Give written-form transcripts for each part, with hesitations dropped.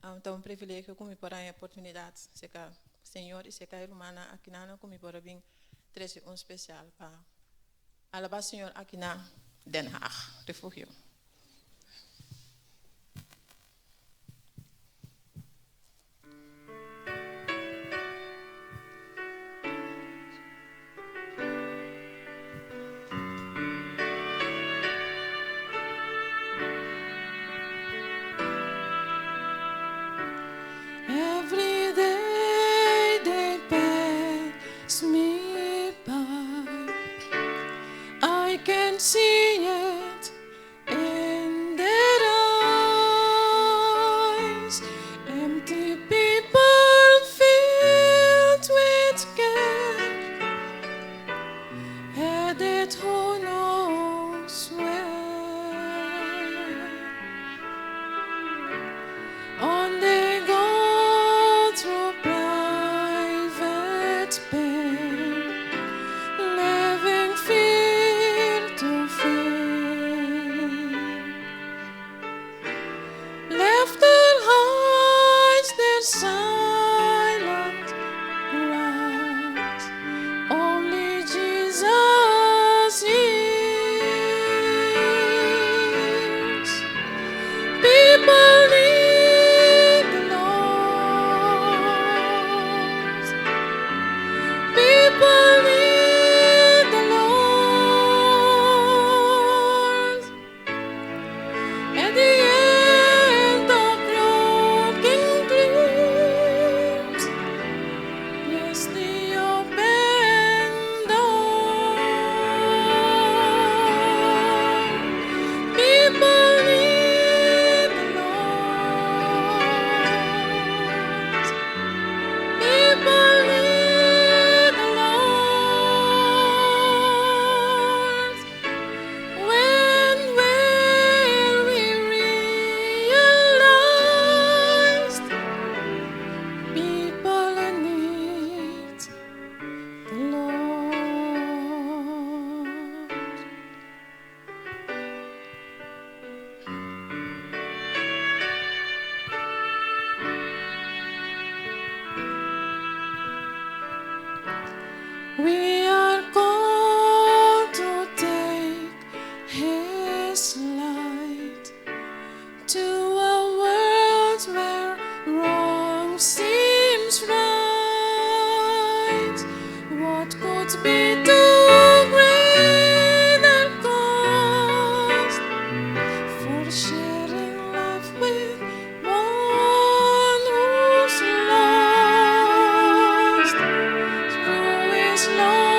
Ta un privilegio ku mi por haña oportunidat serka Señor i serka e rumannan akinan ku mi por a bin trese un spesial pa alabá Señor aki na Den Haag, Refugio. Every day they pass me by I can see it in their eyes Empty people filled with care Headed who knows where On they go through private pain Living fear to fear Laughter hides their silent cries Only Jesus hears People need the Lord People need the Lord At the end of broken dreams Bless the open door People need the Lord People need the Lord When will we realize people need the Lord? We are called to take His light to a world where wrong seems right. What could be too great a cost for sharing life with one who's lost? Through His love.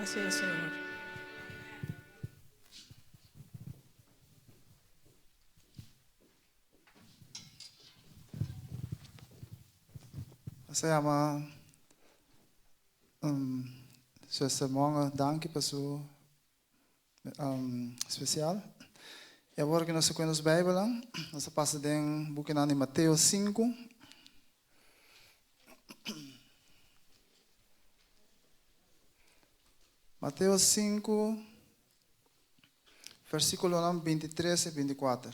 sea Señor. Nos ta yama Zuster Monge danki pa su spesial. I awor ku nos ta kue nos Beibelnan, nos ta pasa den bukinan di Mateo sinku. Mateo sinku, versíkulonan bintitres i bintikuater.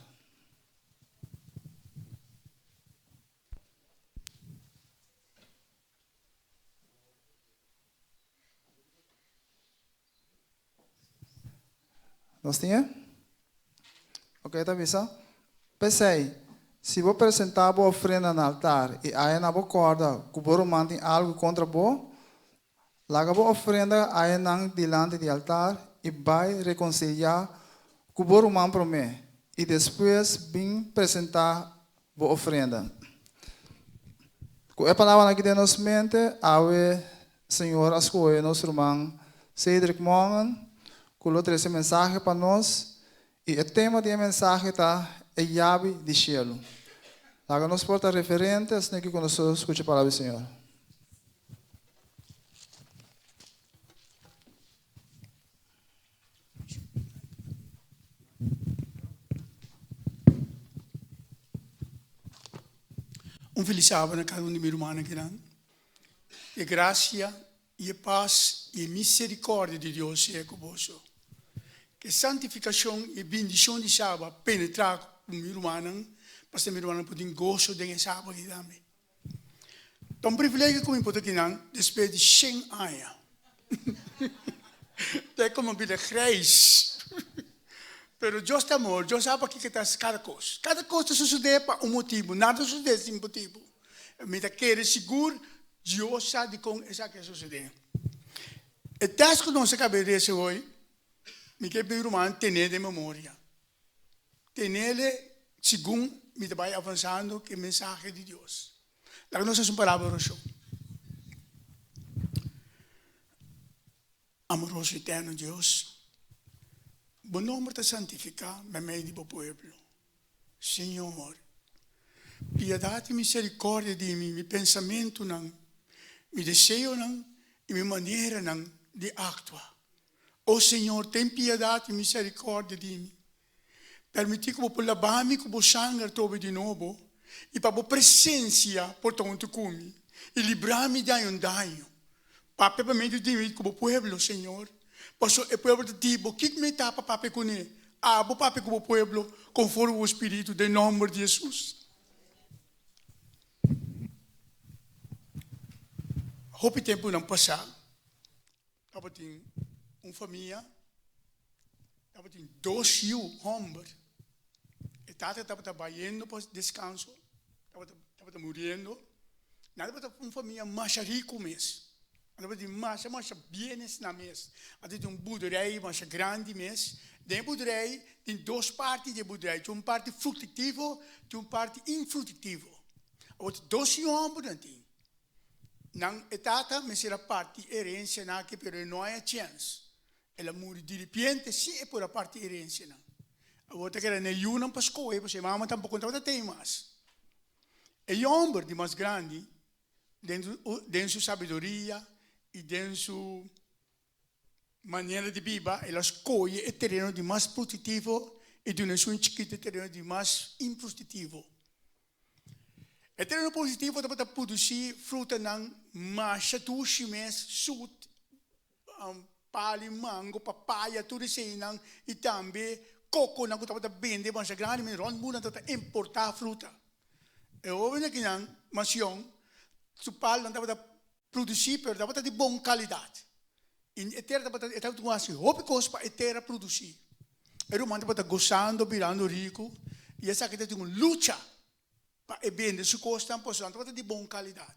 Nos tin e? Ok, ta bisa, P'esei, si bo presentá bo ofrenda na altar i aya na bo kòrda ku bo ruman tin algu kontra bo, laga bo ofrenda ayanan dilanti di altar i bai rekonsiliá ku bo ruman promé, i despues bin presentá bo ofrenda. Ku e palabranan aki den nos mente, awe Señor a skohe nos ruman Cedric Mongen ku lo trese mensahe pa nos i e tema di e mensahe ta E Yabi di Shelu. Laga nos por ta referente asina ki ku nos ta skucha palabra di Señor. Un felis sábado na kada un di mi rumannan kinan. E grasia i e pas i e miserikòrdia di Dios sea ku boso. Ke santifikashon i e bindishon di Saba penetrá ku mi rumannan, pasobra mi rumannan por tin goso den e Saba aki tambe. Ta un privilegio ku mi por ta kinan despues di shen aña. Ta e komo bira grijs. Pero Dios ta amor, Dios sa pakiko ta hasi kada kos. Kada kos ta sosodé pa un motibu, nada ta sosodé sin motibu. Mi ta kere sigur Dios sa dikon esaki a sosodé. E tèst ku nos a kaba di lesa hoy, mi ke pidi ruman ten'é den memoria. Tenele segun mi ta bai avansando ku e mensahe di Dios. Laga nos hasi un palabra orashon. Amoroso eterno Dios, Bo nomber ta santifiká meimei di Bo pueblo. Señor, piedad i misericordia di mi, mi pensamentunan, mi deseonan i mi maneranan di actua. O Señor, ten piedad i misericordia di mi. Permití ku Bo por labá mi ku Bo sanger tobe di nobo i pa Bo presencia por ta huntu ku mi i librá mi di un daño. Papia pa medio di mi ku Bo pueblo, Señor, pasobra e pueblo ta di Bo. Kiko mi ta pa papia kuné? Abo papia ku Bo pueblo konforme Bo Spiritu, den nomber di Jesus. Hopi tempunan pasá tabatin un famia, tabatin dos yu hòmber. E tata tabata bayendo pa deskanso, tabata tabata muriendo. Nan tabata un famia masha riku mes. Nan tabatin masha masha bienes nan mes. Nan tabatin un boerderij masha grandi mes. Den e boerderij tin dos parti di e boerderij, tin un parti fruktiktivo, tin un parti infruktiktivo. Awor dos yu hòmber nan tin. Nan e tata mester a parti herencianan aki pero e no haya chens. El a muri diripiente sin e por a parti herencianan. Awor ta keda na e yunan pa scohe pasobra e mama tampoco no tabata tei mas. E homber di mas grandi den den su sabiduria y den su manera di biba el a scoge e tereno di mas productivo y duna esun chikito e tereno di mas improductivo. E tereno positivo tabata produsí frutanan masha dushi mes, sut, pali, mango, papaya, tur eseinan i tambe kokonan ku tabata bende masha grandi mes rònt mundu nan tabata importá fruta. E hóben akinan mas yòn su palunan tabata produsí pero tabata di bon kalidat. I e tera tabata e tabata hasi hopi kos pa e tera produsí. E ruman tabata gosando, birando riku, i esaki ta tin un lucha pa e bende su kosnan pasobra nan tabata di bon kalidat.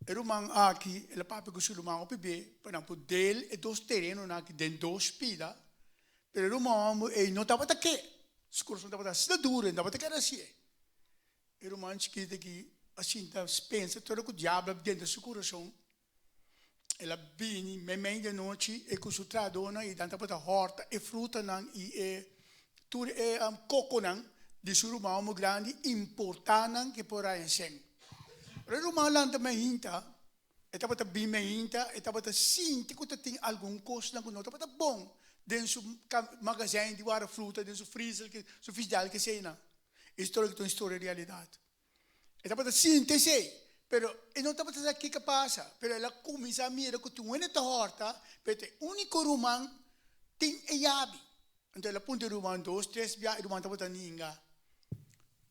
E ruman aki, el a papia ku su ruman hopi be pa nan por del e dos terenonan aki den dos pida, pero e ruman hòmber ei no tabata ke, su kurason tabata asina duru, e no tabata kere hasié. E ruman chikito aki a sinta pensa todo ku diablo a denter su kurason. El a bini meimei di anochi, e ku su trahadónan, i nan tabata hòrta e frutanan i e tur e kokonan di su ruman homo grandi, importá nan ke por haña sèn. Ora e ruman lanta mainta, e tabata bin mainta, e tabata sinti ku ta tin algun kosnan ku no tabata bon den su magazijn di warda fruta, den su freezer, su frisdal, keseinan. E historia aki ta un historia realidat. E tabata sinti esei, pero e no tabata sa kiko a pasa. Pero el a kuminsá mira ku tin un hende ta hòrta, pero ta e úniko ruman tin e yabi. Anto el a puntra e ruman dos, tres bia, e ruman tabata ninga.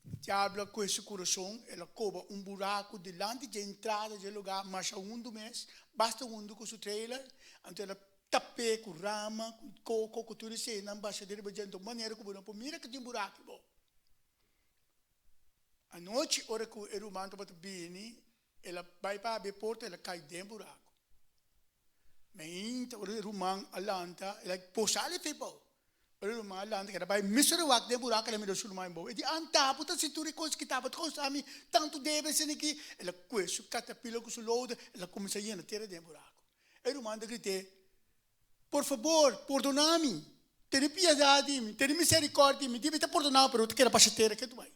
Diablo a kohe su kurason, el a koba un buraku dilanti dje entrada dje lugá, masha hundu mes, basta hundu ku su trailer. Anto el a tap'é ku rama, ku koko, ku tur eseinan basha riba dje, anto manera ku bo no por mira ku tin buraku bo. Anochi ora ku e ruman tabata bini, el a bai pa habri e porta, el a kai den buraku. Meinta ora e ruman a lanta, el a posá ali fe bou. Ora e ruman a lanta, el a bai mesora wak den buraku, el a mira su ruman bou. E di, Anta, bo ta sinti tur e kos ki tabata kousa mi tantu debe asina aki? El a kue su katapila ku su lodo, el a kuminsá yena tera den buraku. E ruman ta grit'é, Por fabor, pordoná mi. Tene piedad di mi, tene misericordia di mi. Di mi ta pordoná bo, pero bo ta keda basha tera ke tu bai.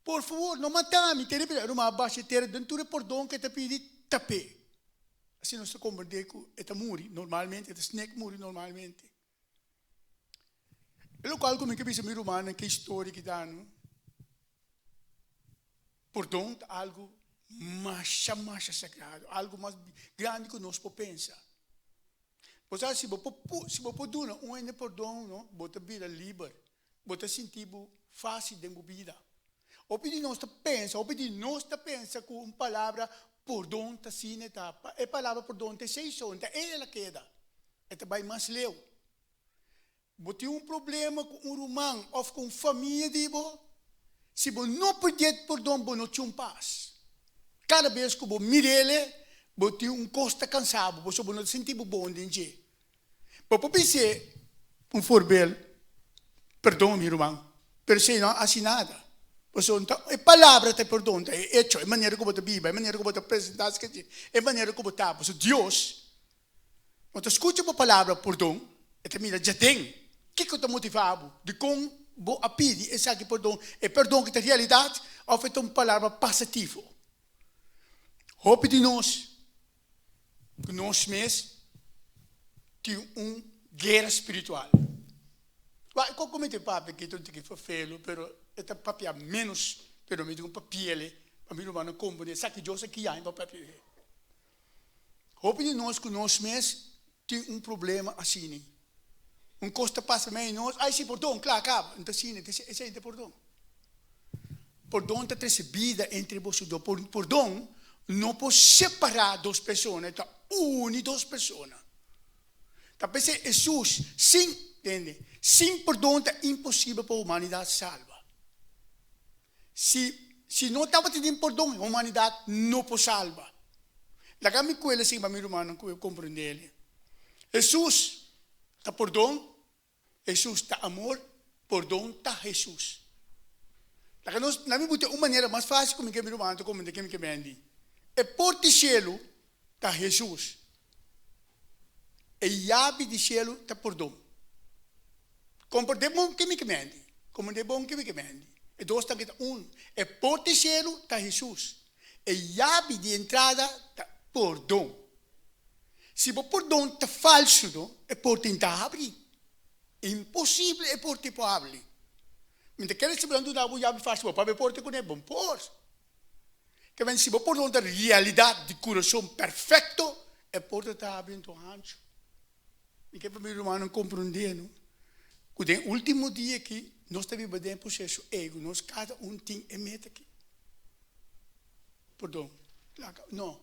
Por fabor, no matá mi, tene piedad. Ruman a basha tera den tur e pordon ke e ta pidi, tap'é. Asina nos ta komprendé ku e ta muri normalmente, e ta snek muri normalmente. E lokual ku mi ke bisa mi rumannan ke historia ki danu, pordon ta algu masha masha sagrado, algu mas grandi ku nos por pensa. Bo sa si bo por si bo por duna un hende pordon no, bo ta bira liber, bo ta sinti bo fásil den bo bida. Hopi di nos ta pensa, hopi di nos ta pensa ku un palabra pordon ta asina e ta. E palabra pordon ta esei so, ta ei el a keda. E ta bai mas leu. Bo tin un problema ku un ruman òf ku un famia di bo? Si bo no pidié pordon, bo no tin un pas. Kada bes ku bo mir'el, bo tin un kos ta kansa bo, pasobra bo no ta sinti bo bon den dje. Bo por bis'é un voorbeeld, Perdon, mi ruman, pero esei no a hasi nada. Pasobra ta e palabra ta e perdon, ta e echo, e manera ku bo ta biba, e manera ku bo ta presentá e manera ku bo ta. Pasobra Dios No ta skucha bo palabra pordon, e ta mira djaden. Kiko ta motivá bo? Dikon bo a pidi esaki pordon? E pordon ki ta realidat òf e ta un palabra pasativo? Hopi di nos ku nos mes tin un guera spiritual. Wak, e koko mi ta papia aki ta un tiki ferfelu, pero e ta papia ménos, pero mi tin ku papi'el pa mi rumannan komprendé esaki Dios a kia mi pa papia. Hopi di nos ku nos mes tin un problema asini. Un kos ta pasa mei nos, ai si pordon, kla, kaba. No ta asina, esei no ta pordon. Pordon ta trese bida entre boso dos. Pordon no por separá dos persona, e ta uni dos persona. Ta p'esei Hesus, sin, tende, sin pordon ta imposibel pa humanidat salba. Si si no tabata tin pordon, humanidat no por salba. Laga mi kuel esei pa mi rumannan ku e komprendé el. Hesus ta pordon, Hesus ta amor, pordon ta Hesus. Laga nos, laga mi buta un manera mas fásil ku mi ke mi rumannan ta komprendé ke mi ke mendi. E port di shelu ta Hesus. E yabi di shelu ta pordon. Komprendé bon ke mi ke mendi. Komprendé bon ke mi ke mendi. E dos tanke ta unu. E port di shelu ta Hesus. E yabi di entrada ta pordon. Si bo pordon ta falsu no, e porta in ta habri. Imposible e porta por habri. Mi ta kere si bo nan duna bo yabi falsu bo pabia e porta kuné, bo por. Ke men si bo pordon ta realidat di kurason perfekto, e porta ta habri anto hanchu. Mi ke pa mi rumannan komprondé no, ku den ultimo dia aki nos ta biba den e proseso ei ku nos kada un tin e meta aki. Pordon. Laga, no.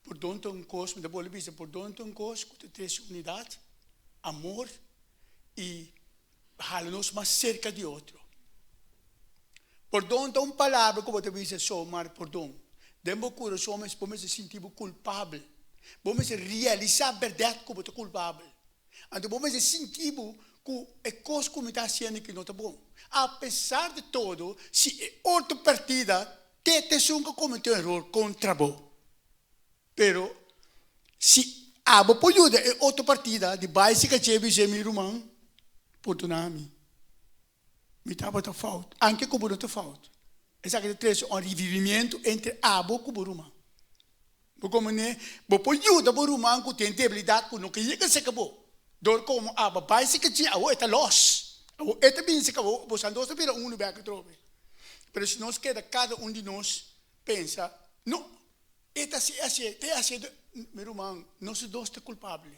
Pordon ta un kos, mi ta bolbe bisa, pordon ta un kos ku ta trese unidat, amor i hala nos mas serka di otro. Pordon ta un palabra ku bo ta bisa somar pordon. Den bo kurason mes bo mester sinti bo kulpabel. Bo mester realisá bèrdat ku bo ta kulpabel. Anto bo mester sinti bo ku e kos ku mi ta hasiendo aki no ta bon. Apesar di todo, si e otro partida te ta esun ku a kometé un eror kontra bo. Pero. Si abo por yuda e otro partida di bai si kaché bis'é mi ruman, pordoná mi. Mi tabata fout, anke ku bo no ta fout. Esaki ta trese un revivimiento entre abo ku bo ruman. Bo komo ne, bo por yuda bo ruman ku tin debilidat ku no ke yega seka bo. Dor komo abo bai seka dje, awor e ta los. Awor e ta bini seka bo, bosan dos ta bira unu bek atrobe. Pero si nos keda kada un di nos pensa, no, e ta hasi así, te hasi, mi ruman, nos dos ta kulpable.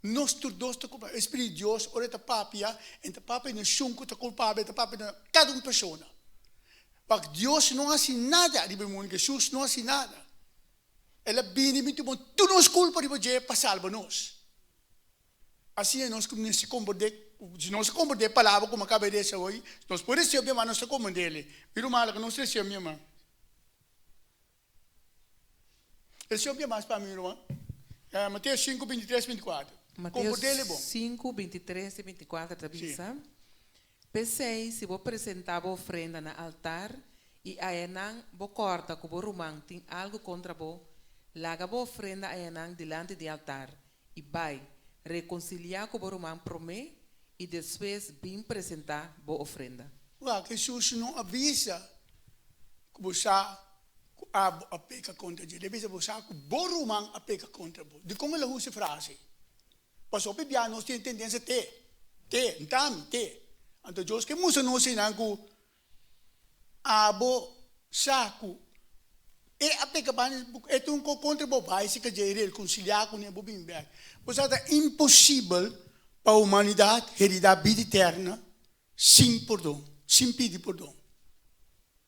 Nos tur dos ta kulpabel. E Spiritu di Dios, ora e ta papia, e ta papia na esun ku ta kulpabel, e ta papia na kada un persona. Pak Dios no hasi nada riba e mundu, Hesus no hasi nada. El a bini bin tuma tur nos kulpa riba dje pa salba nos. Asina nos ku mester komprendé, si nos a komprendé e palabra ku mi a kaba di resa hoy, nos por resibi, ma nos ta komprendé. Mi ruman, laga nos resibi, mi ruman. Recibe un bia mas pa mi, ruman. Mateo 5, 23, 24. Mateo Comprendele bon. 5, 23 i 24 ta Sí. bisa, P'esei, si bo presentá bo ofrenda na altar i ayanan bo kòrda ku bo ruman tin algu kontra bo, laga bo ofrenda ayanan dilanti di altar i bai, rekonsiliá ku bo ruman promé i despues bin presentá bo ofrenda. Wak, Hesus no a bisa ku bo sa ku abo a peka kontra dje. El a bisa bo sa ku bo ruman a peka kontra bo. Dikon el a usa e frase? Pasobra hopi bia nos tin e tendensia te, te, nta mi, te. Anto Dios ke mustra nos einan ku abo sa ku e a peka banda e tin un kos kontra bo, bai serka dje i rekonsiliá kuné, bo bin bèk. Bo sa ta imposibel pa humanidat heridá bida eterna sin pordon, sin pidi pordon.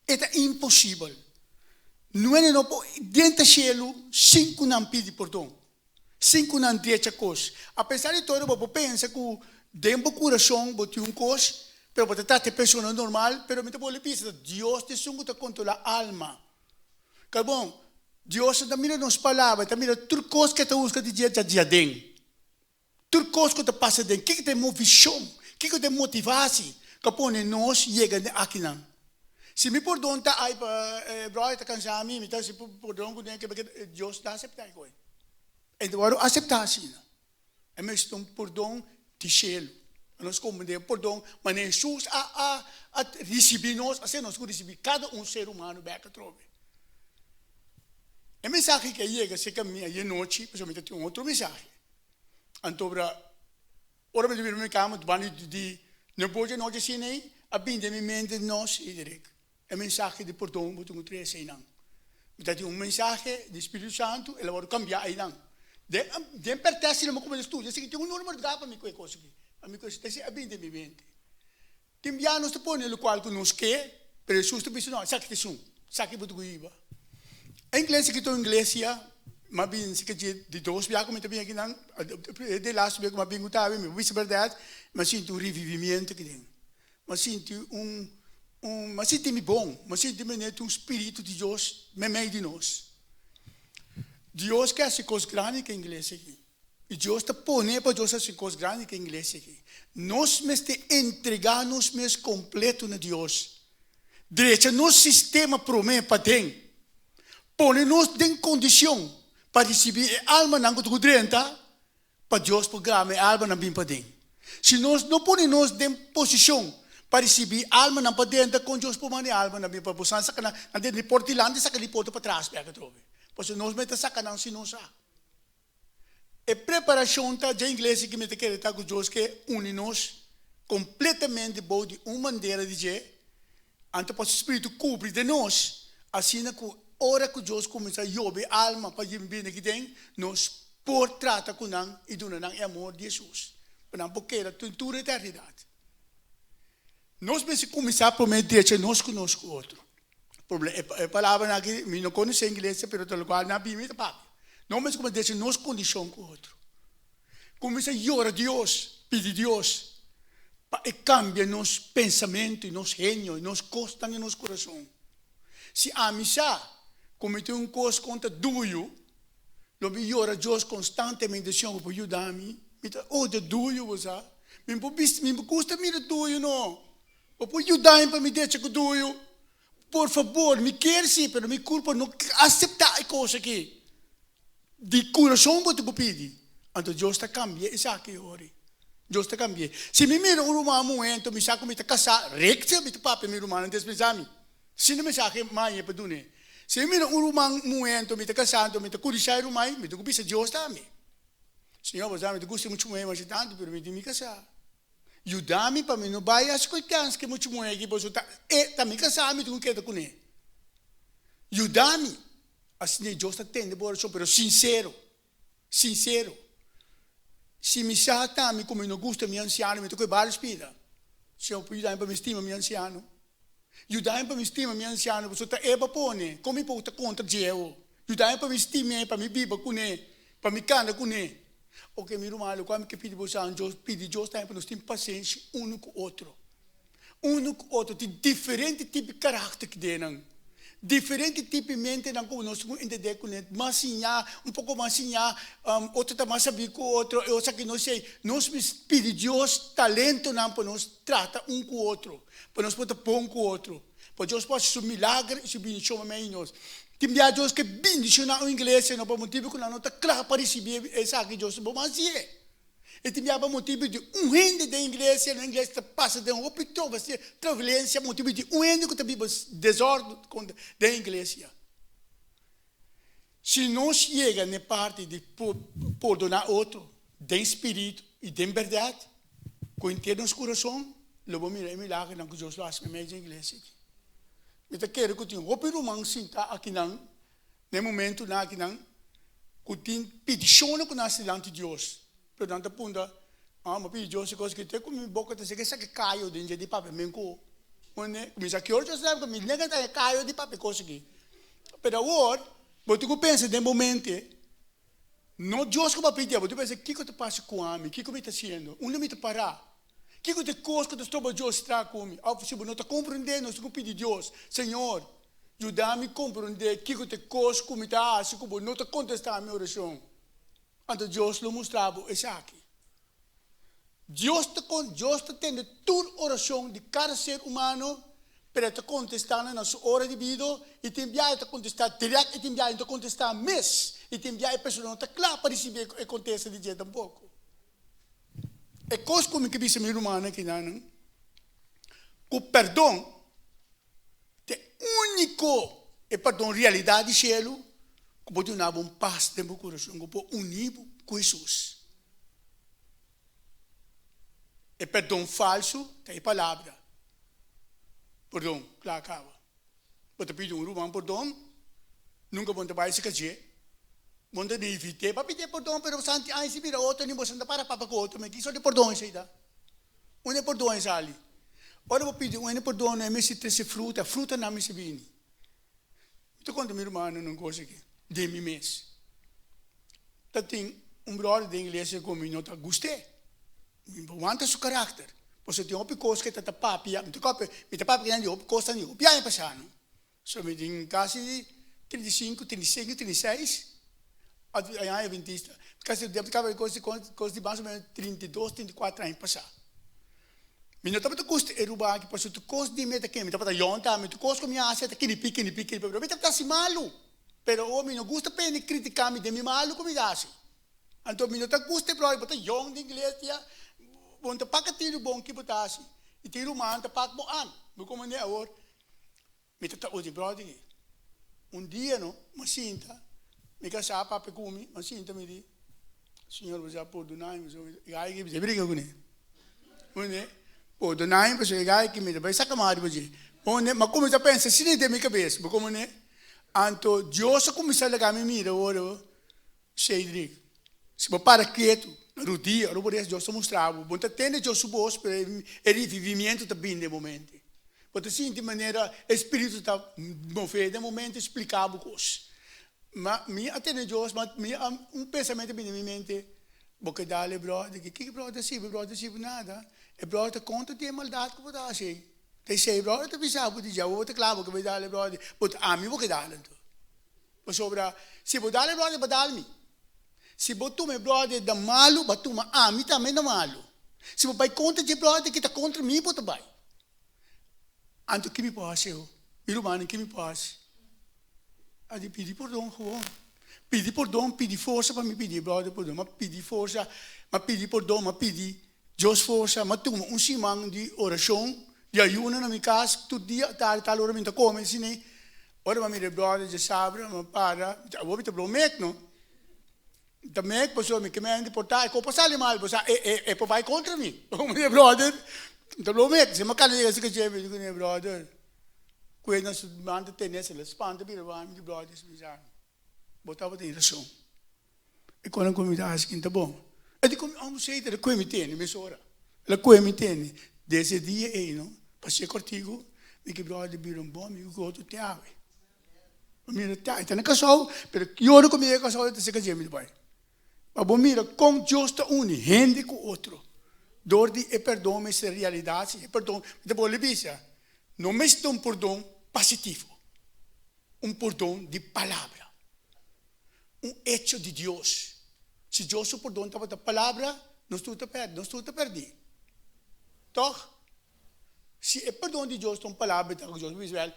E ta imposibel. Nuene no por drenta shelu sin ku nan pidi pordon, sin ku nan drecha kos. Apesar di todo bo por pensa ku den bo kurason bo tin un kos, pero bo ta trata e persona normal, pero mi ta bolbe bisa ta Dios ta esun ku ta kontrola alma. Ka bon, Dios no ta mira nos palabra, e ta mira tur kos ku e ta buska di dje dja aden. Tur kos ku ta pasa den kiko ta e movishon, kiko ta e motivasi ku a pone nos yega den akinan. Si mi pordon ta ai pa e bròder ta kansa mi, mi ta hasi pordon ku den ke Dios ta aseptá e koi. E ta wòrdu aseptá asina. E mester un pordon di shelu. Nos komprendé pordon manera Hesus a a a risibí nos, asina nos ku risibí kada un ser humano bèk atrobe. E mensahe ke a yega serka mi ayer nochi, pasobra mi ta tin un otro mensahe. Anto ora ora mi ta bira mi kama banda di nuebe ocho anochi asina ei, a bini den mi mente no Cedric, e mensahe di pordon bo tin ku trese einan. Mi ta tin un mensahe di Spiritu Santu, el a wòrdu kambiá einan. Den den pèrtè asina mi a kuminsá studia, esaki tin un numero di pa mi ku e kos aki, pa mi ku esei a bini den mi mente. Tin bia nos ta pone lokual ku nos ke, pero Hesus ta bisa, No, esaki ta esun, esaki bo ta ku hiba. E iglesia ki ta un iglesia, mi a bin si ke di dos bia ku mi ta bin akinan, e lastu bia ku mi a bin ku tabi, mi bisa bèrdat, mi a sinti un revivimiento aki den. Mi a sinti un, un, mi a sinti mi bon, mi a sinti manera tin un spiritu di Dios meimei di nos. Dios ke hasi kos grandi ku e iglesia aki. I Dios ta pone pa Dios hasi kos grandi ku e iglesia aki. Nos mester entregá nos mes kompleto na Dios. Drecha nos sistema promé paden. Pone nos den kondishon pa risibí e almanan ku ta ku drenta, pa Dios por grama e almanan bin paden. Si nos no pone nos den posishon pa risibí almanan pa drenta, kon Dios por manda e almanan bin pa bo? San saka nan den di porta dilanti, saka di porta patras bèk atrobe. Pasobra nos mester saka nan si nos sa. E preparashon ta dje iglesia ki mi ta kere ta ku Dios ke uni nos kompletamente bou di un bandera di dje, anto pa su spiritu kubri den nos, asina ku ora ku Dios kuminsá yobe alma pa yin bini aki den, nos por trata ku nan i duna nan e amor di Hesus, pa nan por keda den tur eternidat. Nos mester kuminsá promé drecha nos ku nos ku otro. E palabranan aki mi no konosé ingles pero ta lokual mi a bini mi ta papia. No mester kuminsá drecha nos kondishon ku otro. Kuminsá yora Dios, pidi Dios pa e kambia nos pensamentu i nos henio i nos kosnan den nos kurason. Si ami sa ku mi tin un kos kontra duyu, lo mi yora Dios konstantemente, Señor bo por yuda mi? Mi ta odia duyu bo sa. Mi por bisti, mi gusta mira duyu no. Bo por yuda mi pa mi decha ku duyu? Por fabor, mi kier si, pero mi kurpa no aseptá e kos aki. Di kurason bo ta ku pidi, anto Dios ta kambia esaki ori. Dios ta kambi'é. Si mi mira un ruman muhé anto mi sa ku mi ta kasá rekta, mi ta papia mi rumannan despensá mi. Asina mensahe maña pa dun'é. Si mi mira un ruman muhé anto mi ta kasá anto mi ta kudishá e ruman ei, mi ta ku bisa Dios tambe, Señor, bo sa mi ta gusta muchu muhé masha tantu, pero mi tin mi kasá. Yuda mi pa mi no bai hasi ku e kèns ku e muchu muhé aki pasobra ta e ta mi kasá mi ta ku keda kuné. Yuda mi. Asina Dios ta tende bo orashon, pero sinsero, sinsero. Si mi sa tambe ku mi no gusta mi ansiano, mi ta kohe baris pida, Señor por yuda mi pa mi stima mi ansiano. Yuda mi pa mi stima mi ansiano, pasobra ta e bo a pone, kon mi por ta kontra dje awo? Yuda mi pa mi stim'é, pa mi biba kuné, pa mi kanda kuné. Oke, mi ruman, lokual mi ke pidi boso, Dios, pidi Dios tambe pa nos tin pasenshi unu ku otro. Unu ku otro tin diferente tipo di karakter ki den nan, diferente tipo di mentenan ku nos tin ku entendé kuné, mas siñá, un poko mas siñá, otro ta mas sabí ku otro, e osaki no sei. Nos mester pidi Dios talentonan pa nos trata un ku otro, pa nos por ta bon ku otro, pa Dios por hasi su milager i su bindishon meimei di nos. Tin bia Dios ke bindishoná un iglesia no pa motibu ku nan no ta kla pa risibí esaki, Dios ta bon hasié. E tin biaha pa motibu di un hende den iglesia, nan iglesia ta pasa den hopi turbulensia motibu di un hende ku ta biba desòrdu den iglesia. Si nos yega na e parti di pordoná otro den spiritu i den bèrdat, ku henter nos kurason, lo bo mira e milagernan ku Dios lo hasi meimei di e iglesia aki. Mi ta kere ku tin hopi ruman sintá akinan Na e momentunan akinan ku tin petishonnan ku nan hasi dilanti Dios, pero nan ta puntra, Ah, mi a pidi Dios e kos aki, te ku mi boka ta seka esaki kayo den dje di papia men ku mi sa ki ora Dios ta mi nega ta kayo di papia e kos aki. Pero awor bo tin ku pensa den bo mente, no Dios ku bo a pidi, bo tin ku pensa kiko ta pasa ku ami, kiko mi ta hasiendo, unda mi ta pará, kiko ta e kos ku ta stroba Dios traha ku mi, òf si bo no ta komprendé nos tin ku pidi Dios, Señor, Yuda mi komprondé kiko ta e kos ku mi ta hasi ku bo no ta kontestá mi orashon. Anto Dios lo mustra bo esaki. Dios ta kon, Dios ta tende tur orashon di kada ser humano, pero e ta kontestá nan na su ora debido, i tin biaha e ta kontestá dirèkt i tin biaha e no ta kontestá mes, i tin biaha e persona no ta kla pa risibí e kontesta di dje tampoko. E kos ku mi ke bisa mi rumannan kinanan, ku pèrdon Ta e úniko e pardon realidat di shelu ku por duna bo un pas den bo kurason, ku por uní bo ku Hesus. E perdon falsu ta e palabra pordon, kla kaba. Bo ta pidi un ruman pordon, nunka bo no ta bai sika dje. Bo no ta evit'é pa pidi e pordon, pero santi aña si bira otro ni bo sa no ta para papia ku otro, men ki sort di pordon esei ta? Unda e pordon e sali? Ora bo pidi un hende pordon, e mester trese fruta, frutanan mester bini. Mi ta konta mi rumannan un kos aki, den mi mes. Ta tin un bròder den iglesia ku mi no ta gust'é. Mi por wanta su karakter, pasobra tin hopi kos ku e ta ta papia, mi ta papia, mi ta papia ku nan di hopi kosnan di hopi aña pasá no. So mi tin kasi 35, 35, 36, aña adventista. Kasi mi kaba di kos kos di mas o menos 32, 34 aña pasá. Mi no tabata gusta e ruba aki pasobra tur kos di mi ta kende, mi tabata yòn tambe, tur kos ku mi hasi ta kinipi, kinipi, kinipi, pero mi tabata hasi malu. Pero awor mi no gusta pa hende kritika mi den mi malu ku mi ta hasi. Anto mi no ta gusta e bròder, bo ta yòn den iglesia, bo no ta paka tinu bon ki bo ta hasi. I tin ruman ta pak bo an. Bo komprende awor? Mi ta ta odi bròder ei. Un dia no, mi a sinta, mi kasá papia ku mi, mi a sinta mi di, Señor bo sa pordoná mi pasobra e gai aki mi ta bringa kuné. Bo pordoná mi pasobra e gai aki mi ta bai saka mas riba dje. Bo mi a kuminsá pensa asina den mi kabes, bo komprendé? Anto Dios a kuminsá laga mi mira ora Cedric, si bo para ketu na rudia, ora bo resa, Dios ta mustra bo. Bo no ta tende Dios su bos, pero e revivimiento ta bini den momento. Bo ta sinti manera e Spiritu ta move den momento i splika bo kos. Ma mi a tende Dios, ma mi a un pensamentu a bini den mi mente, bo ke dal e bròder aki. Kiko e bròder ta sirbi? E bròder ta sirbi nada. E bròder ta konta di e maldat ku bo ta hasi ei. Ta esei e bròder ta bisa bo di dja, bo ta kla bo ke bai dal e bròder, bo ta ami bo ke dal anto. Pasobra si bo dal e bròder, bo dal mi. Si bo tuma e bròder da malu, bo a tuma ami tambe da malu. Si bo bai kontra dje bròder ki ta kontra mi, bo ta bai. Anto ki mi por hasi ho? Mi rumannan, ki mi por hasi? A di pidi pordon gewoon. Pidi pordon, pidi forsa pa mi pidi e brother pordon. M'a pidi forsa, m'a pidi pordon, m'a pidi Dios forsa, m'a tuma un siman di orashon, di ayuno na mi kas, tur dia tardi tal ora mi ta kome asina. Ora m'a mira e brother djasabra, m'a para, awor mi ta blou mek no. Mi ta mek pasobra mi ke mende por ta e ko por sali mal, bo sa e e e por bai kontra mi. Mi brother, mi ta blou mek. Si m'a kala yega si kach'e, mi di kuné, brother, kue na su man ta tene, se lo spanta bira bai, mi di brother, mi sa. Bo tabatin rason. E konan ku mi ta hasi kin ta bon. E di ku mi amo seita el a kue mi tene mesora. El a kue mi tene. Desde e dia ei no, pasé kòrtiku, mi ke bròder bira un bon amigu ku otro te awe. Bo mira te awe. E ta na Kòrsou, pero ki ora ku mi yega Kòrsou e ta seka dje mi ta bai. Pa bo mira kon Dios ta uni hende ku otro dor di e perdon mester realidat si. E perdon, mi ta bolbe bisa, no mester un pordon pasitivo. Un pordon di palabra. Un hecho di Dios. Si Dios su pordon tabata palabra, nos tur ta pèrdí, nos tur ta pèrdí. Tòg? Si e pordon di Dios ta un palabra, ta ku Dios bisa, wèl,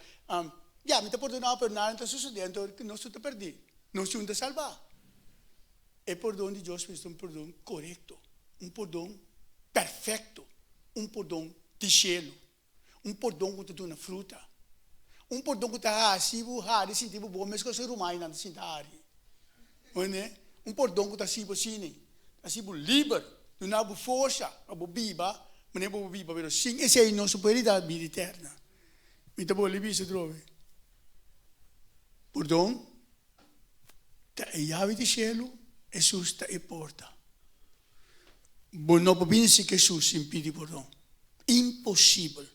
ya, mi ta pordonau, pero nada no ta sosodé, anto nos tur ta pèrdí. Nos tur no ta salbá. E pordon di Dios mester ta un pordon korekto, un pordon perfekto, un pordon di shelu. Un pordon ku ta duna fruta. Un pordon ku ta hasi bo hari sinti bo bon meskos e rumannan ta sinti hari. Oye, un pordon ku ta hasi bo asina, ta hasi bo liber, duna bo forsa pa bo biba manera bo por biba, pero sin esei nos no por herida bida eterna. Mi ta bolbe bisa atrobe, pordon ta e yabi di shelu, Hesus ta e porta. Bo no por bini si Hesus sin pidi pordon. Imposibel.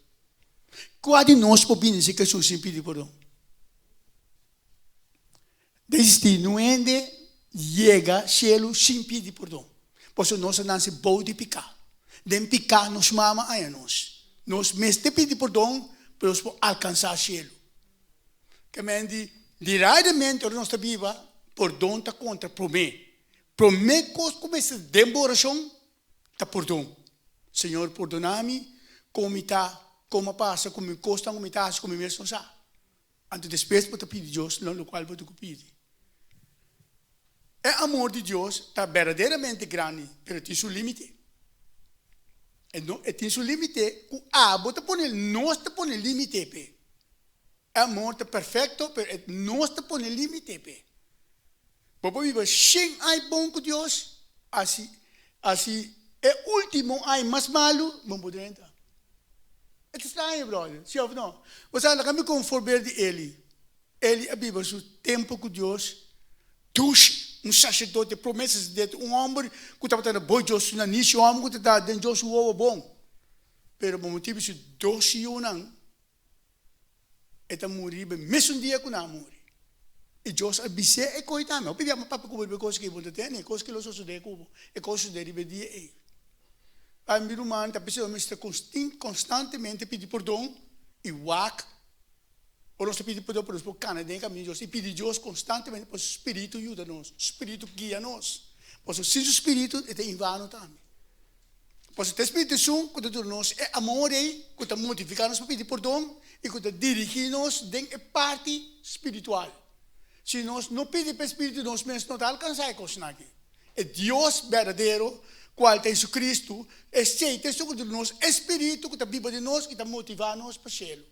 Kua di nos por bini si Hesus sin pidi pordon? Ta existi un hende yega shelu sin pidi pordon. Pasobra nos a nase bou di piká. Den piká nos mama haña nos. Nos mester pidi pordon pa nos por alkansá shelu. Ke men di, Diariamente ora nos ta biba, pordon ta kontra promé. Promé kos ku mester den bo orashon ta pordon. Señor, pordoná mi kon mi ta, kon a pasa ku mi kosnan ku mi ta hasi ku mi mes no sa. Anto despues bo ta pidi Dios lokual bo ta ku pidi. E amor di Dios ta berdaderamente grandi, pero tin su límite. E no, e tin su límite ku abo ta pone, nos ta pone límite p'e. E amor ta perfecto, pero e nos ta pone límite p'e. Bo por biba shen ai bon ku Dios, asi, asi e último ai mas malu, bo no por drenta. E ta straño, brother, si òf no? Bo sa, laga mi kon voorbeeld di Eli. Eli a biba su tempu ku Dios dushi, un sacerdote, prome sacerdote, un hòmber ku tabata na boi Dios su nanishi, un hòmber ku ta den Dios su wowo bon. Pero pa motibu di su dos yunan, E ta muri riba e mesun dia ku nan a muri. I Dios a bis'é e kos tambe. Hopi bia mi papia ku bo riba e kos ku bo ta tene, e kos ku lo sosodé ku bo, e kos sosodé riba e dia ei. Pai, mi ruman, ta p'esei nos mester konstantemente pidi pordon i wak ora nos ta pidi pordon pa nos por kana den e kaminda di Dios i pidi Dios konstantemente pa su spiritu yuda nos, su spiritu guia nos. Pasobra sin su spiritu e ta invano tambe. Pasobra ta e Spiritu esun ku ta duna nos e amor ei ku ta motifiká nos pa pidi pordon i ku ta dirigí nos den e parti spiritual. Si nos no pidi pa e Spiritu nos mes no ta alkansá e kosnan aki. E Dios berdadero, kual ta Jesucristo, esei ta esun ku duna nos e Spiritu ku ta biba den nos i ta motivá nos pa shelu.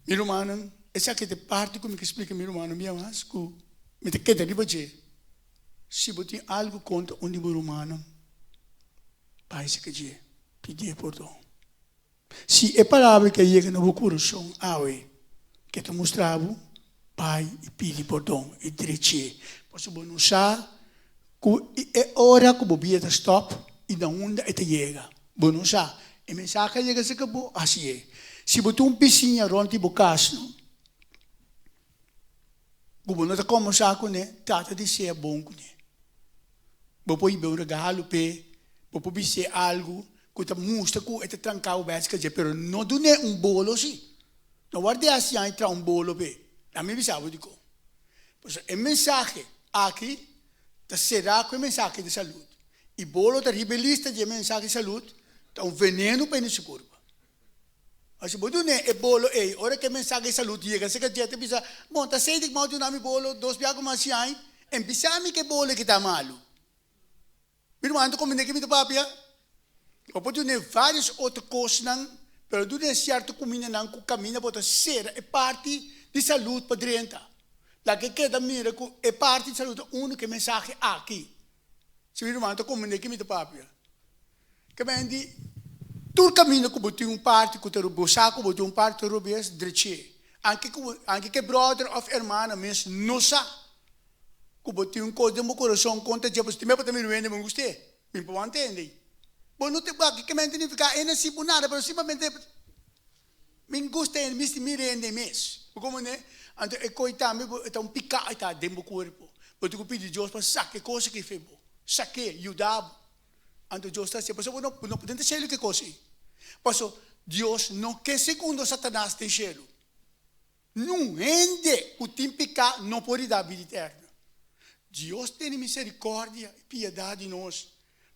Mi rumannan, esaki ta e parti ku mi ke splika mi rumannan bia mas ku mi ta keda riba dje. Si bo tin algu kontra un di bo rumannan, bai seka dje, pidié pordon. Si e palabra ke a yega na bo kurason awe ke ta mustra bo, bai i pidi pordon i drech'é. Pasobra bo no sa ku e ora ku bo bida ta stòp i na unda e ta yega. Bo no sa. E mensahe a yega seka bo, hasié. Si bo tin un bisiña rònt di bo kas, no. Ku bo no ta kombersá kuné, trata di sea bon kuné. Bo por hiba un regalo p'e, bo por bis'é algu ku ta mustra ku e ta tranká bo bèska dje, pero no dun'é un bolo sí. No ward'é hasi aña traha un bolo p'e. Ami bisa bo dikon. Pasobra e mensahe aki ta será ku e mensahe di salud. I bolo ta riba e lista di e mensahe di salud, ta un veneno pa hende su kurpa. Si bo dun'é e bolo ei, ora ku e mensahe di salud yega, serka dje ta bisa, Bon, ta sedi ku mi a duna mi bolo dos bia ku mas siain, en bisa mi ku e bolo aki ta malu. Mi ruman ta komprendé ke mi ta papia? Bo por dun'é vários otro kosnan, pero dun'é sierto kumindanan ku kaminda bo ta sera e parti di salud pa drenta. Laga e keda mira ku e parti di salud ta unu ku e mensahe aki. Si mi ruman ta komprendé ke mi ta papia. Ke men di, tur kaminda ku bo tin un parti ku ta bo sa ku bo tin un parti ta robes, drech'é. Anke ku bo, anke ku e bròder òf hermana mes no sa ku bo tin un kos den bo kurason kontra dje, pasobra tin bo ta mira wende bo gust'é, mi por ntende. Bo no ta wak ke men ta nifiká e na si bo nada, pero simplemente mi gusta hende, mi mira hende mes. Bo komprende? Anto e koi tambe bo ta un piká e ta den bo kuerpo. Bo tin ku pidi Dios pa saka e kos aki for bo, sak'é, yuda bo. Anto Dios ta hasié, pasobra bo no bo no por drenta shelu ku e kos ei. Paso Dios no ke segundo Satanas den shelu. Niun hende ku tin piká no por rida bida eterno. Dios tene miserikòrdia i piedat di nos,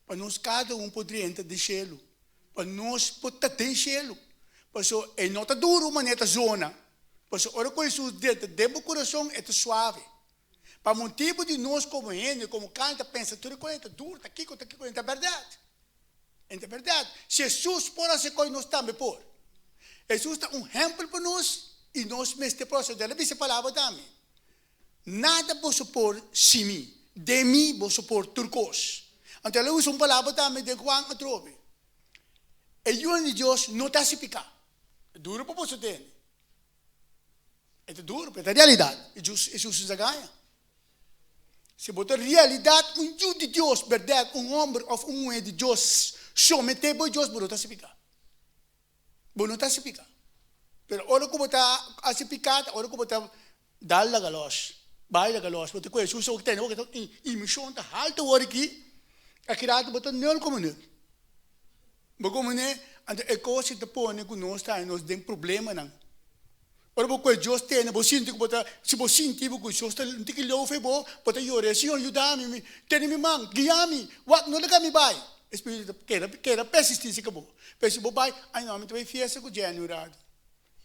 pa nos kada un por drenta den shelu, pa nos por ta den shelu. Pasobra e no ta duru manera ta zona, pasobra ora ku Hesus drenta den bo kurason e ta suave. Pa motibu di nos komo hende, komo karni ta pensa tur e kos ei ta duru, ta kiko, ta kiko, e ta bèrdat. E ta bèrdat. Si Hesus por hasi kos, nos tambe por. Hesus ta un hèmpel pa nos i nos mester proseder. El a bisa e palabra tambe, Nada boso por sin mi, den mi boso por tur kos. Anto el a usa un palabra tambe den Juan atrobe, E yunan di Dios no ta hasi piká. Duru pa boso tende. E ta duru, pero e ta realidat. E Jesus ta gaña. Si bo ta realidat un yu di Dios, bèrdat, un hòmber òf un muhé di Dios, someté bo Dios, bo no ta hasi piká. Bo no ta hasi piká. Pero ora ku bo ta hasi piká, ta ora ku bo ta dal laga lòs, bai laga lòs. Bo ta ku Jesus awor tene bo emishon ta haltu awor aki, aki rato bo ta nul komo nul. Bo komo ne, anto e kos ta pone ku nos ta nos den problemanan. Ora bo kohe Dios tene, bo sinti ku bo ta, si bo sinti bo ku Dios ta un tiki leu for bo, bo ta yora, Señor yuda mi, mi, tene mi man, guia mi, wak, no laga mi bai. E spiritu ta keda, keda persistí serka bo. Pero si bo bai, ay no, mi ta bai fiesta ku Jenny un ratu.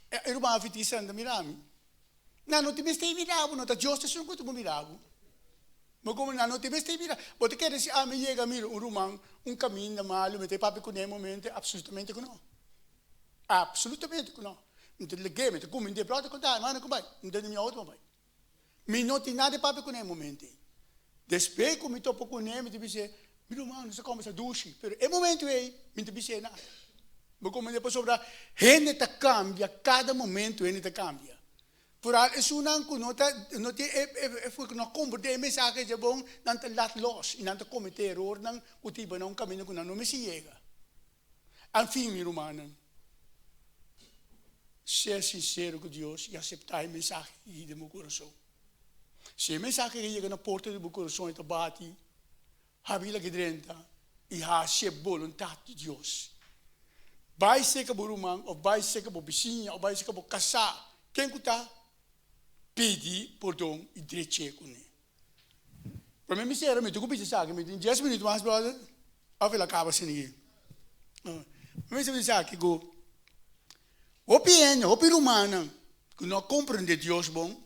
E ruman a fití santa mira mi. Nan no tin mester mira bo, no ta Dios ta esun ku ta mira bo. Bo komo nan no tin mester mira. Bo ta kere si ami yega mira un ruman un kaminda malu, mi ta papia kuné e momento? Absolutamente ku no. Absolutamente ku no. Mi ta lag'é, mi ta kumind'é, bròder kon ta? Hermano kon bai? Mi ta di mi outo pa bai. Mi no tin nada di papia kuné e momento ei. Despues ku mi topa kuné, mi ta bis'é, mi ruman, nos a kòmbersá dushi, pero e momento ei mi no ta bis'é nada. Bo komprendé? Pasobra hende ta kambia, kada momento hende ta kambia. Foral esunnan ku no ta no tin e e e no a komprendé e mensahe dje bon, nan ta lat lòs i nan ta kometé erornan ku ta hiba na un kaminda ku nan no mester yega. Enfin, mi rumannan, sea sinsero ku Dios i aseptá e mensahe aki den bo kurason. Si e mensahe aki yega na porta di bo kurason, e ta bati. Habri la drenta i hasi e boluntat di Dios. Bai serka bo ruman òf bai serka bo bisiña òf bai serka bo kasá, ken ku ta, pidi pordon i drech'é kuné. Promé mi sera mi tin ku bisa esaki, mi tin dies minuut mas brother, òf el a kaba asina aki. Promé mi bisa esaki ku hopi hende, hopi rumannan ku no a komprendé Dios bon,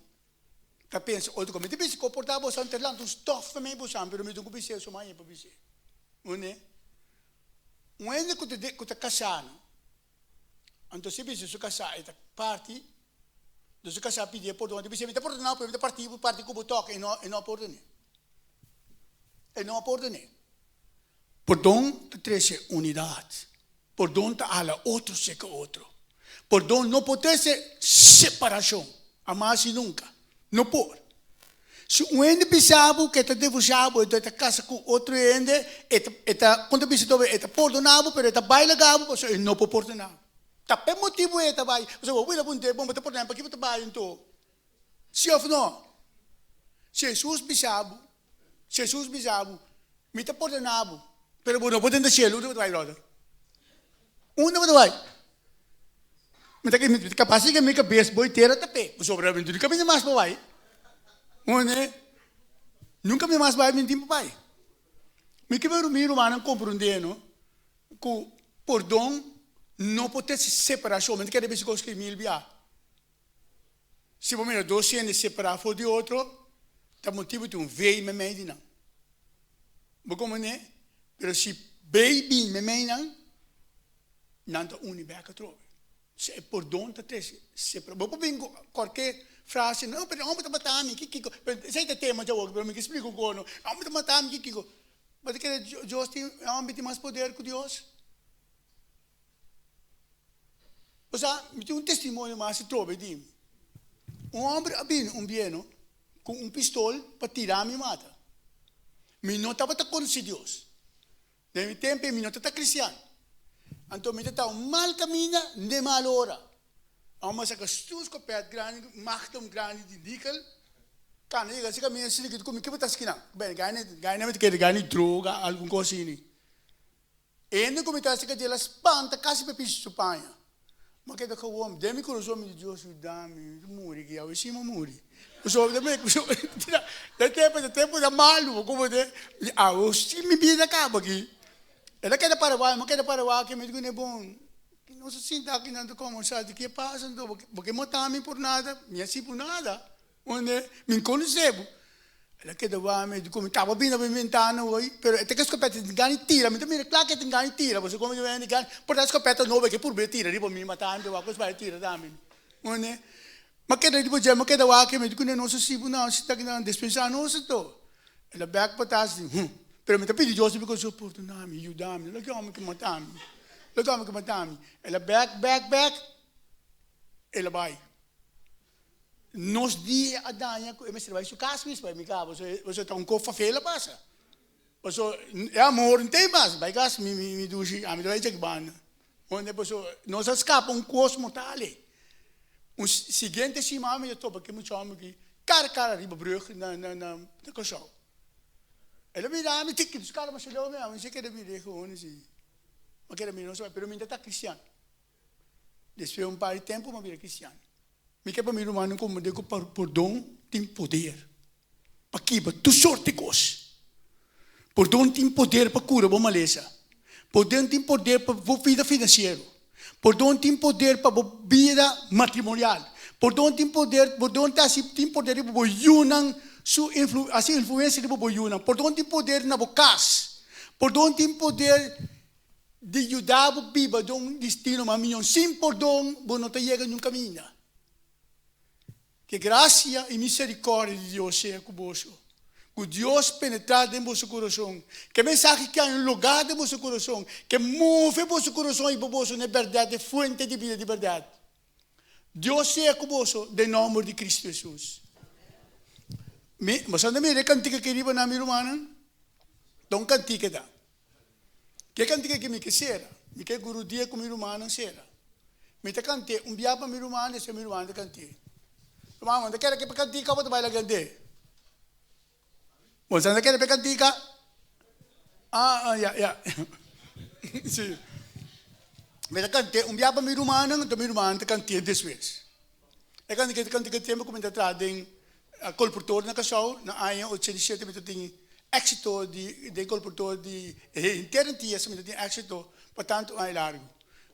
Ta pensa otro cosa. Mi ta bisa comporta boso ante lanti un stof pa mi bosan, pero mi tin cu bisa eso maña pa bisa. Une, un hende cu ta cu ta casá no, anto si bisa su casá e ta parti, do su casá pidi e pordon, e ta bisa mi ta pordonao pero mi ta parti bo parti cu bo tok, e no e no a pordone. E no a pordone. Pordon ta trece unidad. Pordon ta hala otro cerca otro. Pordon no por trece separacion, hamas y nunca. No por. Si un hende bisa bo cu e ta divorcia bo, enton e ta casa cu otro hende, e ta, e ta, con ta bisa tobe, e ta pordona bo, pero e ta bay laga bo pasobra e no por pordona bo. Ta p'e motibo e ta bay, pasobra bo wila bo un bon bo ta pordona, paki bo ta bay anto? Si of no? Si Jesus bisa bo, Si Jesus bisa bo, Mi ta pordona bo, pero bo no por drenta cielo, unda bo ta bai, brother? Unda bo ta bai? Mi ta mi ta capaz di mi cabes bo tera ta pe, pasobra mi nunca mi mas pa bai. Mone, nunca mi mas bai, mi tin pa bai. Mi ke mi rumannan comprende no, cu pordon. No por trese separashon. Mi ta kere bisa kos ki mil bia. Si bo mira dos hende separá for di otro, ta motibu tin un vei meimei di nan. Bo komprendé? Pero si bei bin meimei nan, nan ta uni bèk atrobe. Si e pordon ta trese separashon. Bo por bin ku kualke frase, no, pero e hòmber ta mata mi, kiko? Pero esei ta e tema djawoki, pero mi ke splika un kos no. E hòmber ta mata mi, kiko? Bo ta kere Dios tin, e hòmber tin mas poder ku Dios? Osea, mi tin un testimonio mas atrobe di mi. Un homber a bini un bieno cu un pistol pa tira mi mata. Mi no tabata conoci Dios. Den mi tempo mi no tabata cristian. Anto mi ta un mal caminda n'e mal ora. Homber a saca su scopet grandi, magnum grandi di nikel, cana yega si caminda si cu mi kiba ta skinan. Bene, gana mi ta kere gana droga, algun cos asini. Hende ku mi ta seka djel a spanta kasi pa pishi su paña. Ma keda gewoon den mi kurason mi di, Dios yuda mi, mi ta muri ki awe si mi muri. Pasobra mi den tempu den tempu ta malu bo komo te awe si mi bida kaba aki. El a keda para wak, mi a keda para wak mi di ku ne bon nos a sinta aki nan ta kombersá di ke pasa anto bo ke mata mi por nada mi a si por nada. Onde mi konosé bo. El a keda wak mi, di ku mi kaba bini na mi bentana hoy, pero e ta ke skopeta tin gana di tira, mi ta mira kla ke tin gana di tira, pasobra komo mi ta por ta skopeta nobo e ke purba tira riba mi, mata mi, wak kos bai tira tambe. Onde mi a keda riba dje, mi a keda wak mi di ku nos a sibi nan, si ta kinan despensá nos anto. El a bèk pa tas di, hum, pero mi ta pidi Dios mi konseho, pordona mi, yuda mi, no lo ke hòmber ke mata mi, no lo ke hòmber ke mata mi. El a bèk, bèk, bèk, el a bai. Nos dia a daña cu e mester bay su cas mes bay mi caba pasobra ta un cos fafel a pasa pasobra e amor no tin mas bay cas mi mi dushi ami ta bay chek banda onde pasobra nos a scapa un cos mortal ey un siguiente siman mi ta topa cu e mucha homber aki cara cara riba brug na na na Curaçao el a mira mi tiki su cara masha leu mi ami si keda mira gewoon asi mi a keda mira pero mi ta ta cristian. Despues un par di tempu mi a bira kristian. Mi ke pa mi rumannan komprendé ku pordon tin poder pa kibra tur sort di kos. Pordon tin poder pa kura bo malesa. Pordon tin poder pa bo vida finansiero. Pordon tin poder pa bo bida matrimonial. Pordon tin poder, pordon ta hasi tin poder riba bo yunan su influ hasi influensia riba bo yunan. Pordon tin poder na bo kas. Pordon tin poder di yuda bo biba den un destino mas mihó. Sin pordon bo no ta yega niun kaminda. Ke grasia i miserikòrdia di Dios sea ku boso. Ku Dios penetrá den boso kurason. Ke mensahe ki haña un lugá den boso kurason. Ke move boso kurason i bo boso na e bèrdat, e fuente di bida di bèrdat. Dios sea ku boso den nòmber di Kristu Hesus. Mi, boso a mira e kantika aki riba nan, mi rumannan? Ta un kantika ta. Ke kantika ki mi ke sera? Mi ke guru dia ku mi rumannan sera. Mi ta kant'é un bia pa mi ruman, despues mi ruman ta kant'é. Ruman, bo ta kere ke pa kantika o bo ta bai laga kant'é? Bo ta kere pa e kantika? Ah, ah, ya, ya. Si. Mi ta kant'é un bia pa mi rumannan, anto mi rumannan ta kant'é despues. E kantika ta kantika tempu ku mi ta traha den kolportor na Kòrsou, na aña 87 mi ta tin éksito di den kolportor di e henter Antias mi ta tin éksito pa tantu aña largu.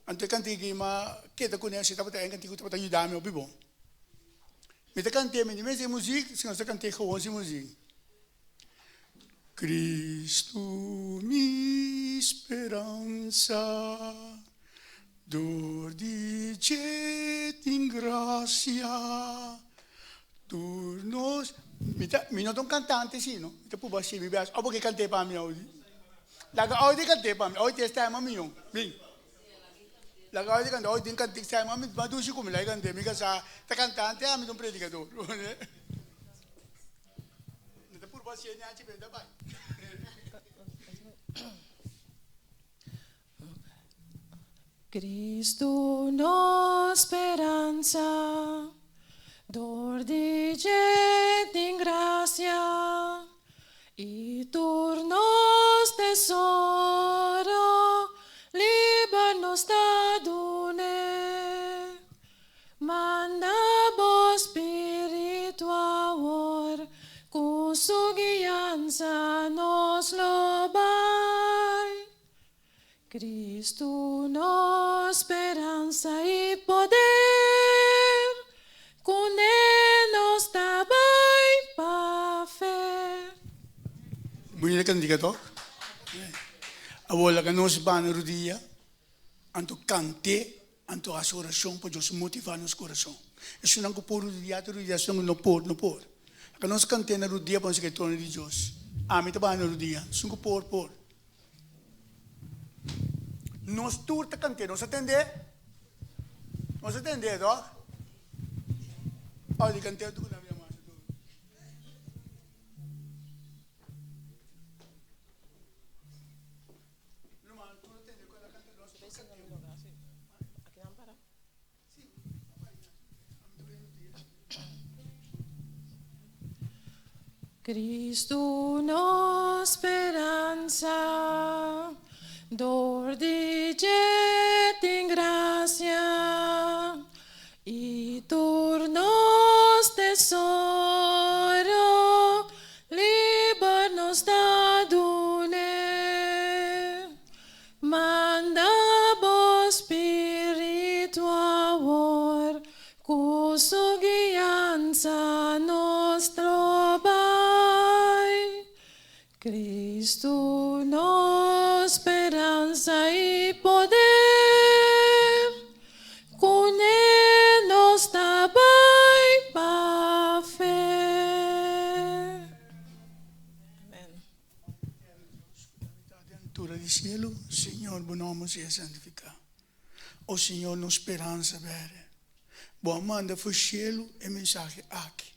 Anto e kantika aki mi a keda kuné si tabata e kantika ku tabata yuda mi hopi bon. Mi ta kant'é mi no mester muzik, si nos ta kant'é gewoon sin muzik. Cristo mi speransa, Dor di dje tin gracia, tur nos. Mi ta, mi no ta un cantante si no, mi ta purba haci mi best. Abo ke cant'e pa mi Audi? Laga Audi cant'e pa mi, Audi tin e stema mion. Bin. Laga Audi cant'e, Audi tin cantik stema mi, mas dushi cu mi, laga e cant'e. Mi ka sa ta cantante, ami ta un predicador. Mi ta purba haci e nechi, pero ta bai. Cristo nos speransa, dor di dje tin gracia, i tur nos tesoro liber nos ta dun'é. Manda bo spiritu awor, ku su guiansa nos lo bai. Cristo nos speransa. speransa i poder, kuné nos ta bai pa fe. Bunita kantika tok? Awor laga nos bana rudia, anto kant'é, anto hasi orashon pa Dios motivá nos kurason. Esunnan ku por rudia ta rudia, esunnan ku no por, no por. Laga nos kant'é na rudia pa nos keda trono di Dios. Ami ta bana rudia, esun ku por, por. Nos tur ta kant'é, nos a tend'é? Nos a tend'é, tok? Ora di kant'é tur ku nan bira masha duru. Cristo nos speransa, dor di dje tin gracia, i tur nos tesoro liber nos ta dun'é. Manda bo spiritu awor, ku su guiansa nos lo bai. Cristo nos speransa i poder, kuné nos ta bai pa fe. Amen. Altura di cielo, Señor, bo nomber sea santificá. O Señor, nos speransa berde. Bo a manda for cielo e mensahe aki.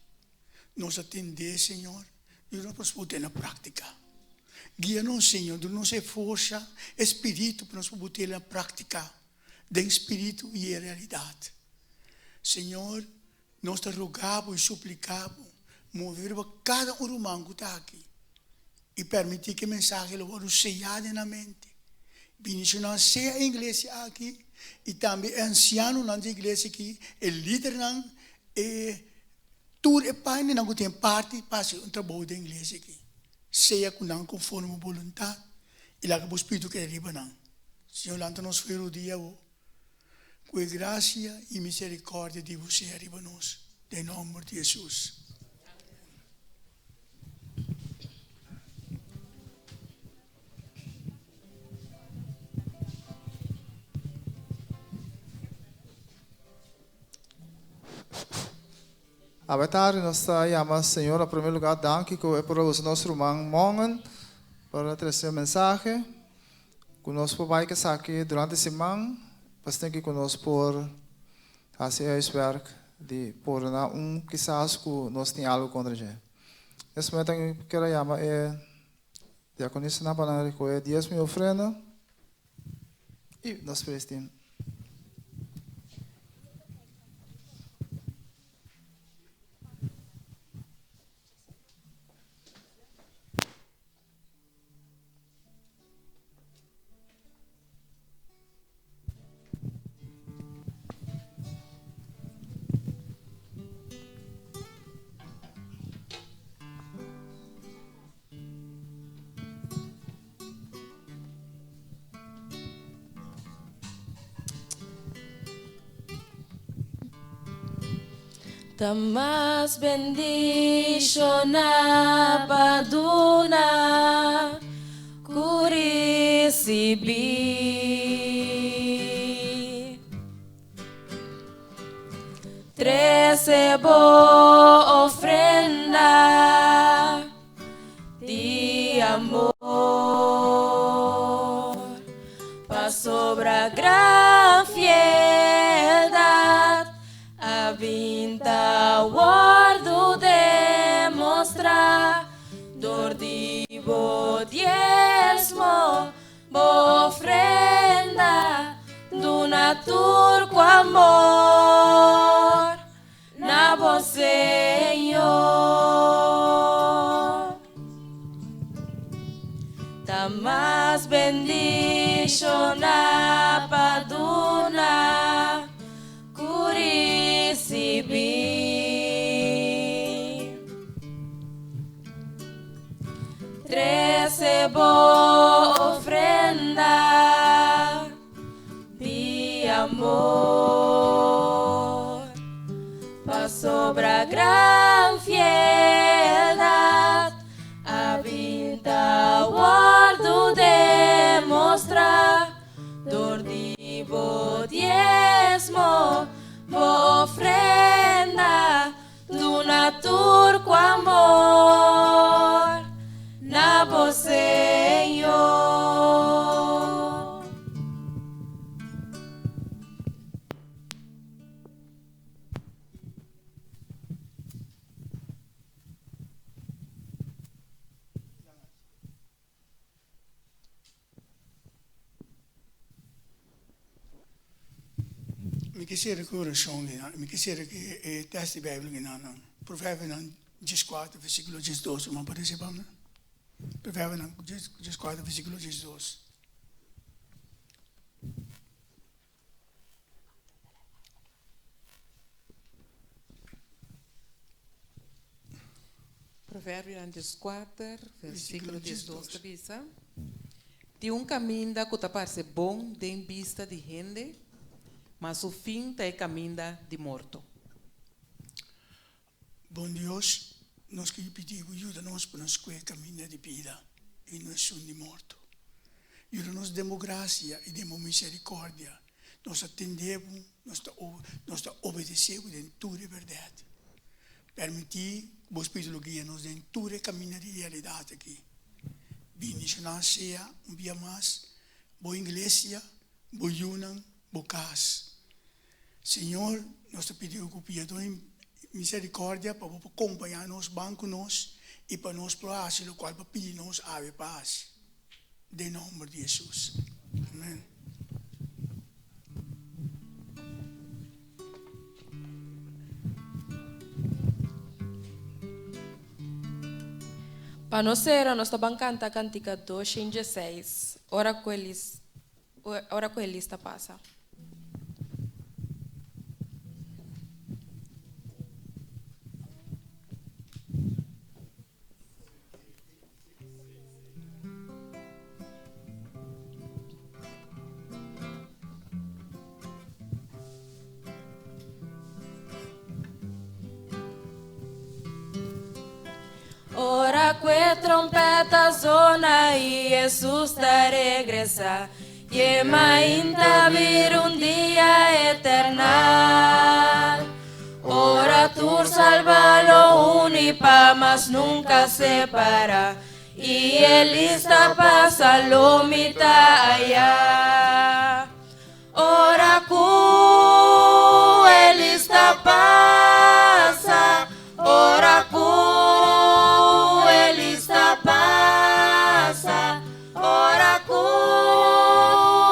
Nos a tendé, Señor, i nos por put'é na práctica. Guia nos, Señor, duna nos e forsa, e spiritu pa nos por put'é na práctica, den spiritu i e realidad. Señor, nos ta roga bo i suplica bo, move riba cada un ruman cu ta aki i permiti cu e mensahe lo wòrdu seyá den nan mente. Bendiciona sea e iglesia aki i tambe e ancianonan di e iglesia aki, e lidernan, e tur e painenan cu tin parti pa haci un trabou den iglesia aki. Sea cu nan conforme bo boluntad i laga bo spiritu keda riba nan. Señor, lanta nos for e rodia awo. Ku e grasia i miserikòrdia di bo sea riba nos, den nòmber di Hesus. Awe tardi nos ta yama Señor na primer lugar danki ku e por a usa nos ruman Mongen pa trese mensahe. Ku nos por bai esaki durante siman, pasobra ku nos por hasi e huiswerk di pordoná un kisas ku nos tin algu kontra dje. Nes momento mi kier a yama e diakonisanan pa nan rekohe diesmo i ofrenda i nos praise team. Ta mas bendishoná pa duna ku risibí. Trese bo ofrenda di amor, pasobra gran fieldad a bin ta wòrdu demostrá dor di bo diesmo, bo ofrenda, duna tur ku amor na bo Señor. Ta mas bendishoná pa duna ku risibí. Trese bo ofrenda di amor. Pasobra gran fieldat a bin ta wòrdu demostrá dor di bo diesmo, bo ofrenda, duna tur ku amor na bo Señor. Mi ke sera ku orashon di nan. Mi ke sera ku e tèst di Beibel di nan. Proverbionan dieskuater versíkulo diesdos. Ruman por rese pa mi? Proverbionan dieskuater versíkulo diesdos. Proverbionan dieskuater, versíkulo diesdos ta bisa, Tin un kaminda ku ta parse bon den bista di hende, ma su fin ta e kaminda di morto. Bon Dios, nos ke pidi bo yuda nos pa nos skohe kaminda di bida i no esun di morto. Yuda nos den bo grasia i den bo miserikordia. Nos ta tende bo, nos ta nos ta obedese bo den tur e bèrdat. Permití ku bo Spiritu lo guia nos den tur e kaminda di realidat aki. Bendishoná sea un bia mas bo iglesia, bo yunan, bo kas. Señor, nos ta pidi bo ku piedad i misericordia pa bo por kompañá nos, ban ku nos i pa nos por hasi lokual bo a pidi nos awe pa hasi. Den nomber di Hesus. Amen. Pa nos sera nos ta ban kanta kantika 206, Ora ku elis. Ora ku e lista pasa. Ora ku e trompeta zona i Hesus ta regresá, i e mainta bira un dia eternal. Ora tur salbá lo uni pa mas nunka separá, i e lista pasa lo mitá ayá. Ora ku e lista pasa, ora ku e lista pasa, ora ku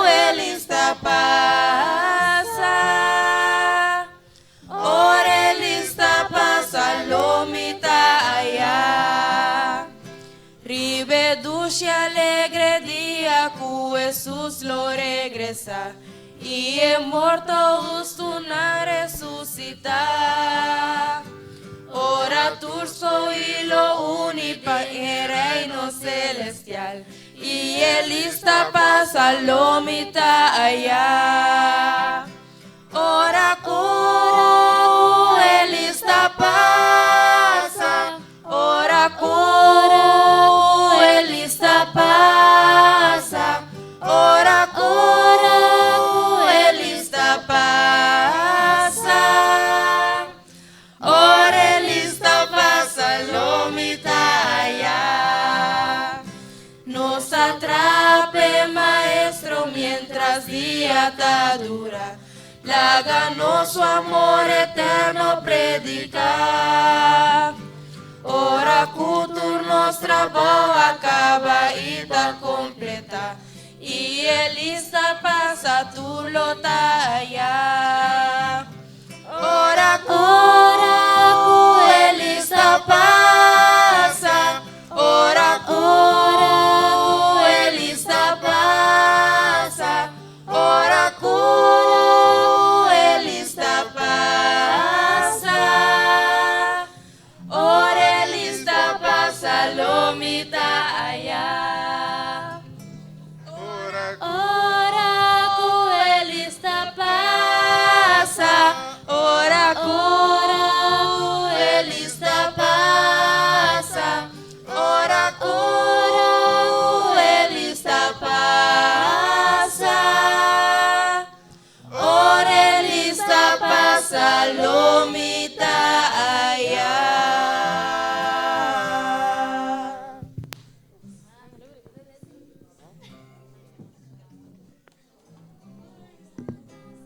e lista pasa, ora e lista pasa lo mi ta aya. Riba e dushi alegre dia ku Hesus lo regresá i e morto hustunan resusitá. Ora tur skohí lo uni pa e Reino selestial i e lista pasa lo mitá ayá. Ora ku e lista pasa, ora ku e lista pasa, ora ku e lista pasa, ora e lista pasa lo mi ta aya. Nos atrape maestro mientras dia ta dura, laga nos su amor eterno predica. Ora cu tur nos trabao a caba y ta completa, y e lista pasa tur lo ta aya. Ora cu e lista pasa, ora cu e lista pasa, ora cu e lista pasa, ora e lista pasa lo mi ta aya. Ora cu e lista pasa. Gosa lo mi.